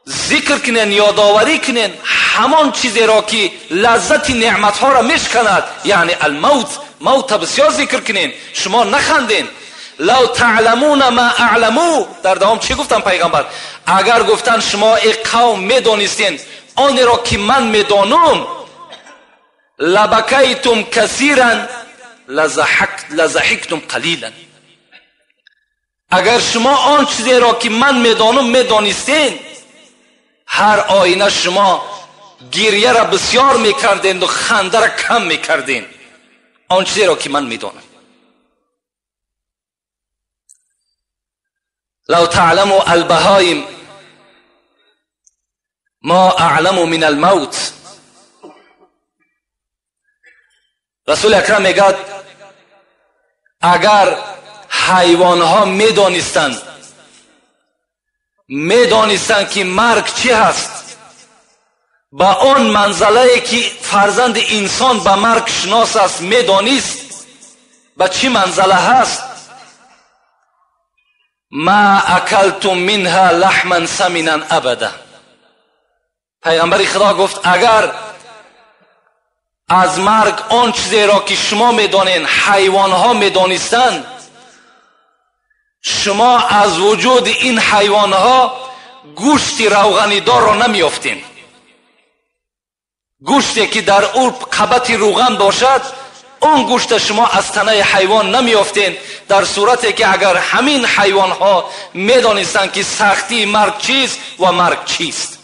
ذکر کنین، یادآوری کنین همان چیزی را که لذت نعمت ها را میشکند، یعنی الموت. موت بسیار ذکر کنین، شما نخندین. لو تعلمون ما اعلمو، در دوام چی گفتن پیغمبر؟ اگر گفتن شما ای قوم میدانستین آن را که من میدانم، لبکیتم کثیرا لضحکتم قلیلا. اگر شما آن چیزی را که من میدانم میدانستین، هر آینه شما گریه را بسیار میکردین و خنده را کم میکردین. آن چیزی را که من میدانم. لو تعلموا البهایم ما اعلم من الموت. رسول اکرم میگه اگر حیوانها میدانستند که مرگ چی هست، با آن منزله که فرزند انسان به مرگ شناس است میدانست به چی منزله هست، ما اکلتم منها لحما سمنا ابدا. پیغمبر خدا گفت اگر از مرگ آن چیزی را که شما میدانین حیوانها میدانستند، شما از وجود این حیوانها گوشت روغنی دار را نمیافتین. گوشتی که در او قبط روغن باشد، اون گوشت شما از تنه حیوان نمیافتین، در صورتی که اگر همین حیوانها میدانستند که سختی مرگ چیست و مرگ چیست.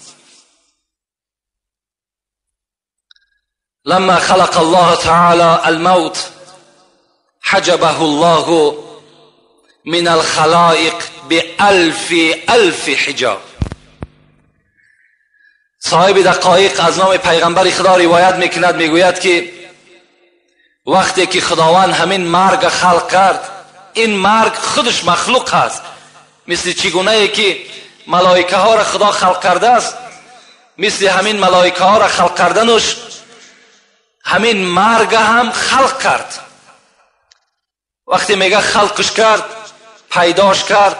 لما خلق الله تعالى الموت حجبه الله من الخلائق بألف ألف حجاب. صاحب دقایق از نام پیغمبر خدا روایت میکند، میگوید که وقتی که خداوند همین مرگ خلق کرد، این مرگ خودش مخلوق هست، مثل چگونه ای که ملائکه ها را خدا خلق کرده است، مثل همین ملائکه ها را خلق کردنش همین مرگ هم خلق کرد. وقتی میگه خلقش کرد، پیداش کرد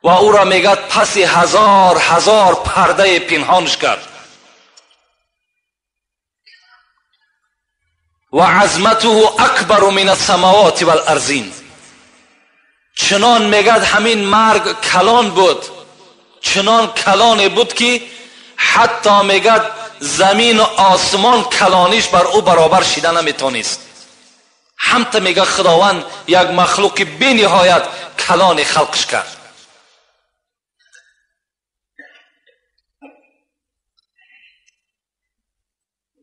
و او را میگه پس هزار هزار پرده پنهانش کرد. و عظمته اکبر من السماوات والارضین. چنان میگه همین مرگ کلان بود، چنان کلان بود که حتی میگه زمین و آسمان کلانیش بر او برابر شیده نمیتونست. همتا میگه خداوند یک مخلوق بی نهایت کلان خلقش کرد.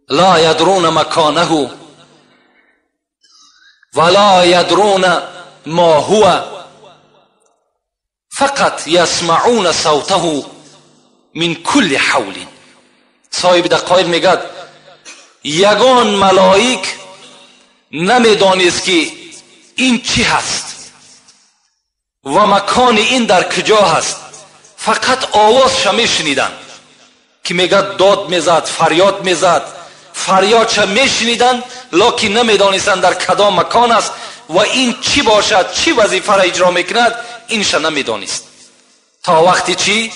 لا یدرون مکانه ولا یدرون ما هو فقط یسمعون صوته من کل حول. صاحب دقایق میگه یگان ملائک نمیدانست که این چی هست و مکان این در کجا هست، فقط آوازش میشنیدن که میگه داد میزد، فریاد میزد، فریادش میشنیدن، لکن نمیدانستند در کدام مکان است و این چی باشد، چی وظیفه را اجرا میکند، اینش نمیدانست. تا وقتی چی؟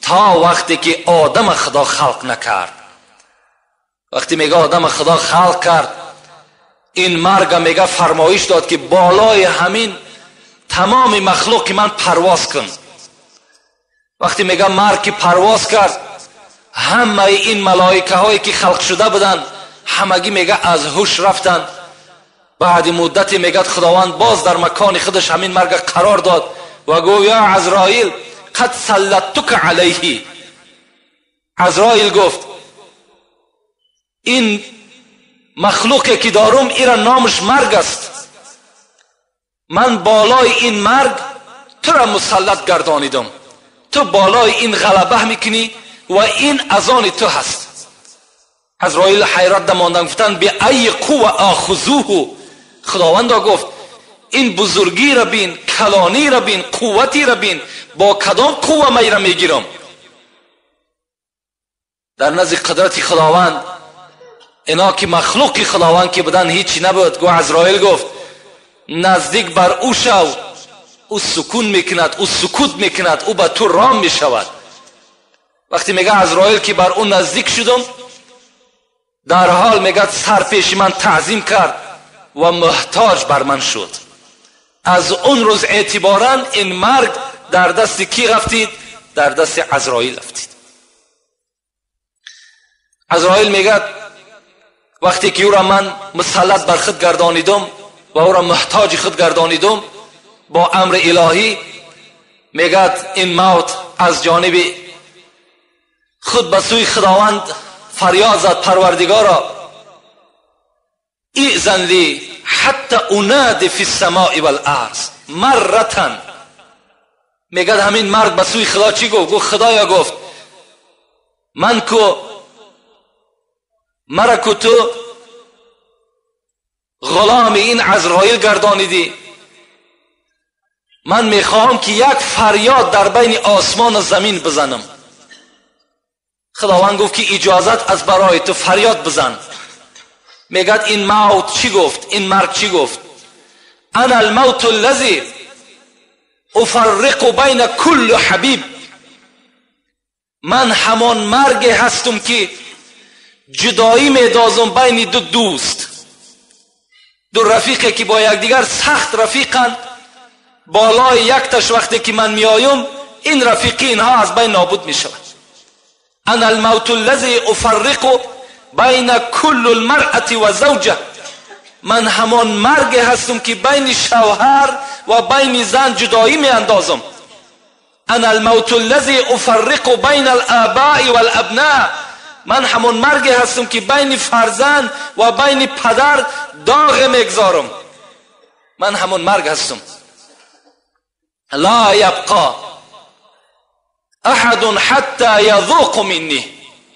تا وقتی که آدم خدا خلق نکرد. وقتی میگه آدم خدا خلق کرد، این مرگ میگه فرمایش داد که بالای همین تمام مخلوق من پرواز کن. وقتی میگه مرگ که پرواز کرد، همه این ملائکه هایی که خلق شده بودن همگی میگه از هوش رفتن. بعد مدتی میگه خداوند باز در مکان خودش همین مرگ قرار داد و گفت یا عزرائیل قد سلطتک علیه. عزرائیل گفت این مخلوقی که دارم ایرا نامش مرگ است، من بالای این مرگ تو را مسلط گردانیدم، تو بالای این غلبه میکنی و این از آن تو هست. عزرائیل حیرت ماندن، گفتن به ای قوه آخذوه. خداوند گفت این بزرگی را بین، کلانی را بین، قوتی را بین، با کدام قوه من را میگیرم؟ در نزد قدرت خداوند اینا که مخلوق خداوند که بودن هیچی نبود. گو عزرائیل گفت نزدیک بر او شو، او سکون میکند، او سکوت میکند، او به تو رام میشود. وقتی میگه عزرائیل که بر او نزدیک شدم، در حال میگه سر پیش من تعظیم کرد و محتاج بر من شد. از اون روز اعتبارا این مرگ در دست کی رفتید؟ در دست عزرائیل رفتید. عزرائیل میگه وقتی که او را من مسلط بر خود گردانیدم و او را محتاج خود گردانیدم با امر الهی، میگه این موت از جانب خود به سوی خداوند فریاد زد، پروردگارا ایذن لی حتی انادی فی السماء والارض مرة. میگه همین مرگ به سوی خدا چی گفت؟ گفت خدایا، گفت من کو مرا کو تو غلام این عزرائیل گردانیدی، من میخواهم که یک فریاد در بین آسمان و زمین بزنم. خداوند گفت که اجازت از برای تو، فریاد بزن. میگد این موت چی گفت؟ این مرگ چی گفت؟ انا الموت الذی افرق بین کل حبیب. من همان مرگ هستم که جدایی میدازم بین دو دوست، دو رفیقی که با یکدیگر سخت رفیقند. بالای یک تش وقتی که من میایم این رفیقی اینها از بین نابود میشود. انا الموت الذی افرق بین کل المرأة و زوجه. من همان مرگ هستم که بین شوهر و بین زن جدایی می اندازم. انا الموت الذی افرق بین الآباء والابناء. من همان مرگ هستم که بین فرزند و بین پدر داغ میگذارم. من همان مرگ هستم. لا یبقى احد حتی یذوق منی.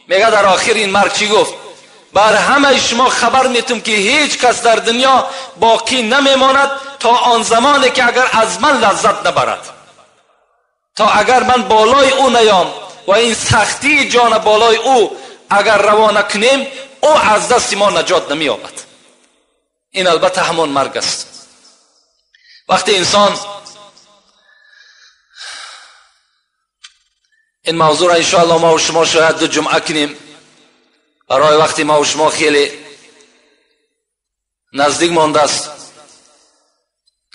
میگه در آخر این مرگ چی گفت؟ بر همه شما خبر میتم که هیچ کس در دنیا باقی نمیماند تا آن زمانی که اگر از من لذت نبرد، تا اگر من بالای او نیام و این سختی جان بالای او اگر روانه کنیم، او از دست ما نجات نمییابد. این البته همان مرگ است. وقتی انسان این موضوع را انشاءالله ما و شما شاید دو جمعه کنیم، برای وقتی ما و شما خیلی نزدیک مانده است،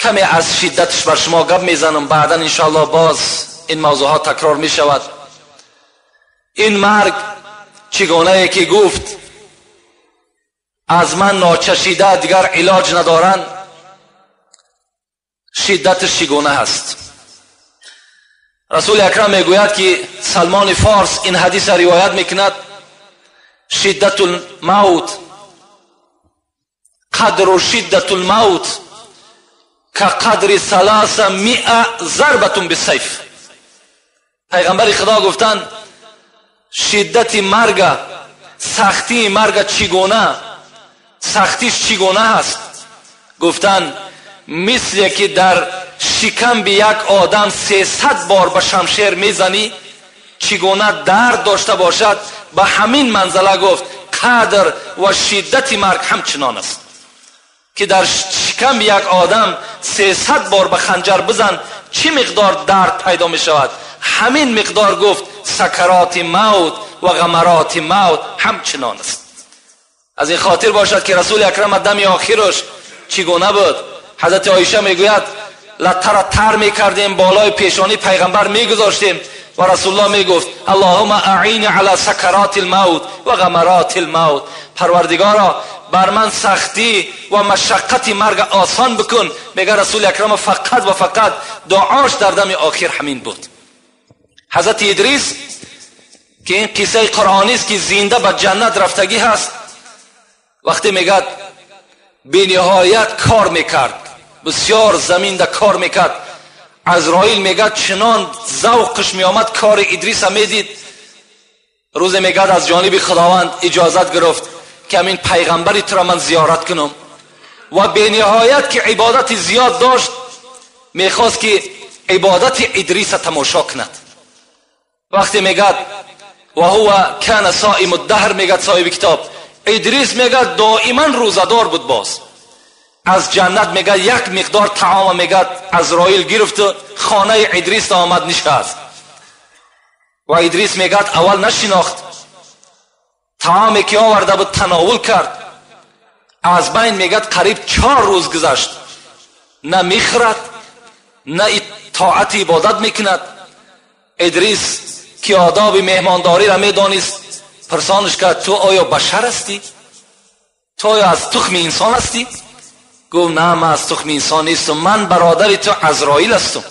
کمی از شدتش بر شما گپ میزنم، بعدا انشاءالله باز این موضوعها تکرار می شود. این مرگ چگونه که گفت از من ناچشیده دیگر علاج ندارن، شدتش چگونه هست؟ رسول اکرم میگوید که سلمان فارس این حدیث را روایت میکند، شدت الموت قدر شدت الموت که قدر 300 ضربة بالسیف. پیغمبر خدا گفتند شدت مرگ، سختی مرگ چگونه، سختیش چگونه هست؟ گفتند مثل که در شکم به یک آدم 300 بار به شمشیر میزنی چگونه درد داشته باشد، به همین منزله گفت قدر و شدت مرگ همچنان است که در شکم یک آدم 300 بار به خنجر بزن چی مقدار درد پیدا می شود، همین مقدار گفت سکرات موت و غمرات موت همچنان است. از این خاطر باشد که رسول اکرم دم آخرش چگونه بود؟ حضرت عایشه میگوید لتر تر میکردیم بالای پیشانی پیغمبر میگذاشتیم و رسول الله میگفت اللهم اعین علی سکرات الموت و غمرات الموت، پروردگارا بر من سختی و مشقت مرگ آسان بکن. میگه رسول اکرم فقط و فقط دعاش در دم آخر همین بود. حضرت ادریس که این قصه قرآنی است که زنده به جنت رفتگی هست، وقتی میگه بی نهایت کار میکرد، بسیار زمین ده کار میکرد، عزرائیل میگه چنان ذوقش میآمد کار ادریس میدید. روز میگه از جانب خداوند اجازت گرفت که همین پیغمبری تو را من زیارت کنم و بینهایت که عبادت زیاد داشت، میخواست که عبادت ادریس تماشا کند. وقتی میگد و هو کان صائم الدهر، میگد صاحب کتاب ادریس میگد دائما روزدار بود. باز از جنت میگد یک مقدار طعام میگد عزرائیل گرفت و خانه ادریس آمد نشست و ادریس میگد اول نشناخت، طعامی که آورده بود تناول کرد. از بین میگد قریب 4 روز گذشت، نه میخورد نه طاعت عبادت میکند. ادریس که آداب مهمانداری را میدانست پرسانش کرد تو آیا بشر هستی؟ تو آیا از تخم انسان هستی؟ گفت نه، من از تخم انسان نیستم، من برادر تو عزرائیل هستم.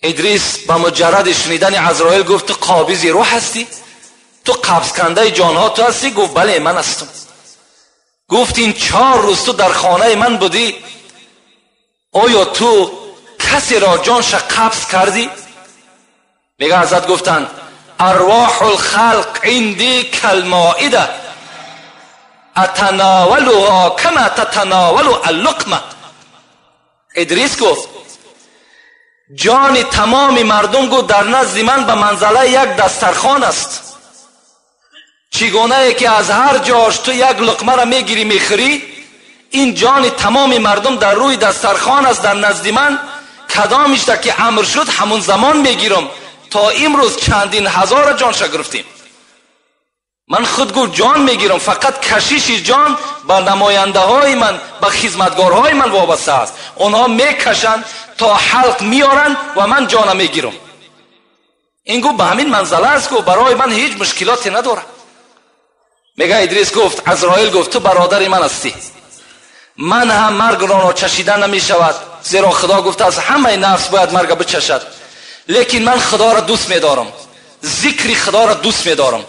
ادریس به مجرد شنیدن عزرائیل گفت تو قابض روح هستی؟ تو قبض کنده جانها تو هستی؟ گفت بله من هستم. گفت این 4 روز تو در خانه من بودی، آیا تو کسی را جانش قبض کردی؟ میگه حضرت گفتند ارواح الخلق عندی کالمائده اتناولها کما تتناول اللقمه. ادریس گفت جان تمام مردم گفت در نزد من به منزله یک دسترخوان است، چگونه که از هر جاش تو یک لقمه را میگیری میخوری، این جان تمام مردم در روی دسترخوان است در نزد من، کدامش تا که امر شد همون زمان میگیرم. تا امروز چندین هزار جانش گرفتیم. من خود گفت جان میگیرم، فقط کشش جان به نماینده های من، به خدمتگارهای من وابسته است. اونها میکشند تا حلق میارن و من جانم میگیرم. این گفت به همین منزله است، گفت برای من هیچ مشکلاتی نداره. میگه ادریس گفت عزرائیل گفت تو برادر من هستی، من هم مرگ را چشیدن نمیشود، زیرا خدا گفته از همه نفس باید مرگ بچشد، لیکن من خدا را دوست میدارم، ذکر خدا را دوست میدارم،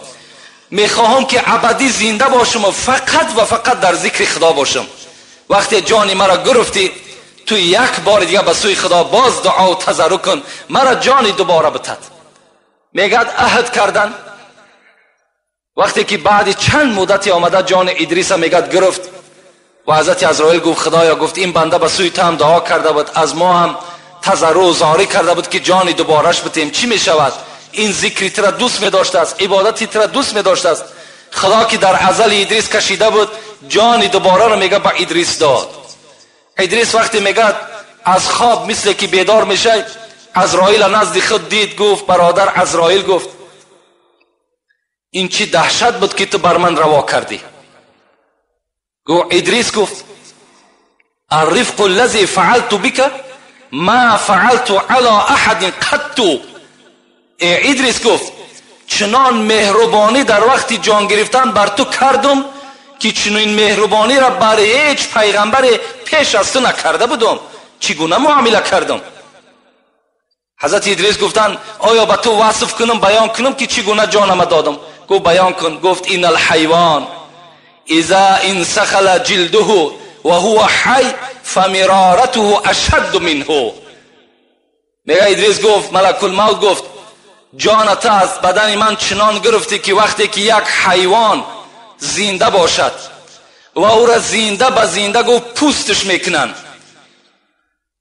میخواهم که ابدی زنده باشم و فقط و فقط در ذکر خدا باشم. وقتی جان مرا گرفتی تو یک بار دیگه به سوی خدا باز دعا و تضرع کن، مرا جانی دوباره بتد. میگد عهد کردن. وقتی که بعد چند مدتی آمده جان ادریس میگد گرفت و حضرت عزرائیل گفت خدایا، گفت این بنده به سوی تو هم دعا کرده بود، از ما هم تضرع و زاری کرده بود که جانی دوبارهش بتیم، چی میشود؟ این ذکری تر دوست می داشته است، عبادتی تر دوست می داشته است. خدا که در ازل ادریس کشیده بود جانی دوباره رو میگه به ادریس داد. ادریس وقتی میگه از خواب مثل که بیدار میشه، عزرائیل نزد خود دید، گفت برادر عزرائیل، گفت این چی دهشت بود که تو بر من روا کردی؟ گفت ادریس گفت الرفق الذي فعلت بك ما فعلت على احد قط. ادریس گفت چنان مهربانی در وقتی جان گرفتن بر تو کردم که چنین مهربانی را بر هیچ پیغمبر پیش از تو نکرده بودم، چگونه معامله کردم؟ حضرت ادریس گفتن آیا به تو وصف کنم، بیان کنم که چگونه جانم دادم؟ گفت بیان کن. گفت این الحیوان اذا انسخل جلده و هو حی فمرارته اشد منه. میگه ادریس گفت ملک الموت گفت جانت از بدن من چنان گرفتی که وقتی که یک حیوان زنده باشد و او را زنده به زنده گفت پوستش میکنند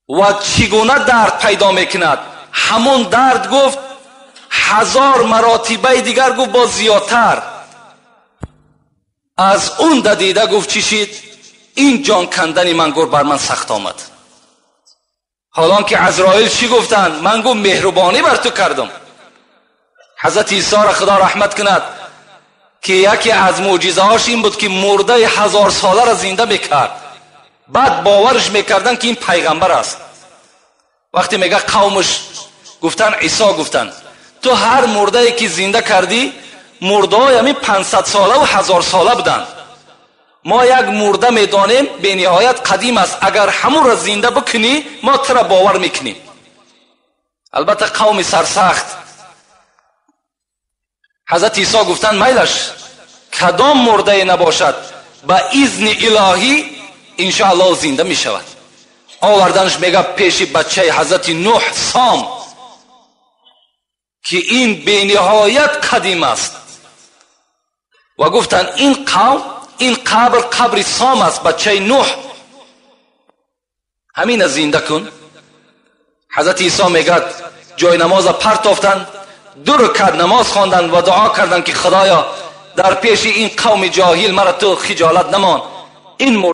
و چگونه درد پیدا میکند، همون درد گفت 1000 مراتبه دیگر گفت با زیادتر از اون دیده گفت چی شد؟ این جان کندن من گفت بر من سخت آمد. حالان که عزرائیل چی گفتن؟ من گفت مهربانی بر تو کردم. حضرت عیسی را خدا رحمت کند که یکی از معجزه هاش این بود که مرده 1000 ساله را زنده میکرد، بعد باورش میکردن که این پیغمبر است. وقتی میگه قومش گفتن عیسی گفتن تو هر مرده که زنده کردی مرده های همین 500 ساله و 1000 ساله بودن، ما یک مرده میدانیم به نهایت قدیم است، اگر همون را زنده بکنی ما تو را باور میکنیم. البته قوم سرسخت. حضرت عیسی گفتن میلش کدام مرده نباشد به اذن الهی انشاءالله زنده میشود. آوردنش میگه پیش بچه حضرت نوح سام که این به نهایت قدیم است و گفتن این قوم این قبر قبر سام است، بچه نوح، همین زنده کن. حضرت عیسی میگد جای نماز پرتافتن، 2 رکعت نماز خواندن و دعا کردن که خدایا در پیش این قوم جاهل مرا تو خجالت نمان. این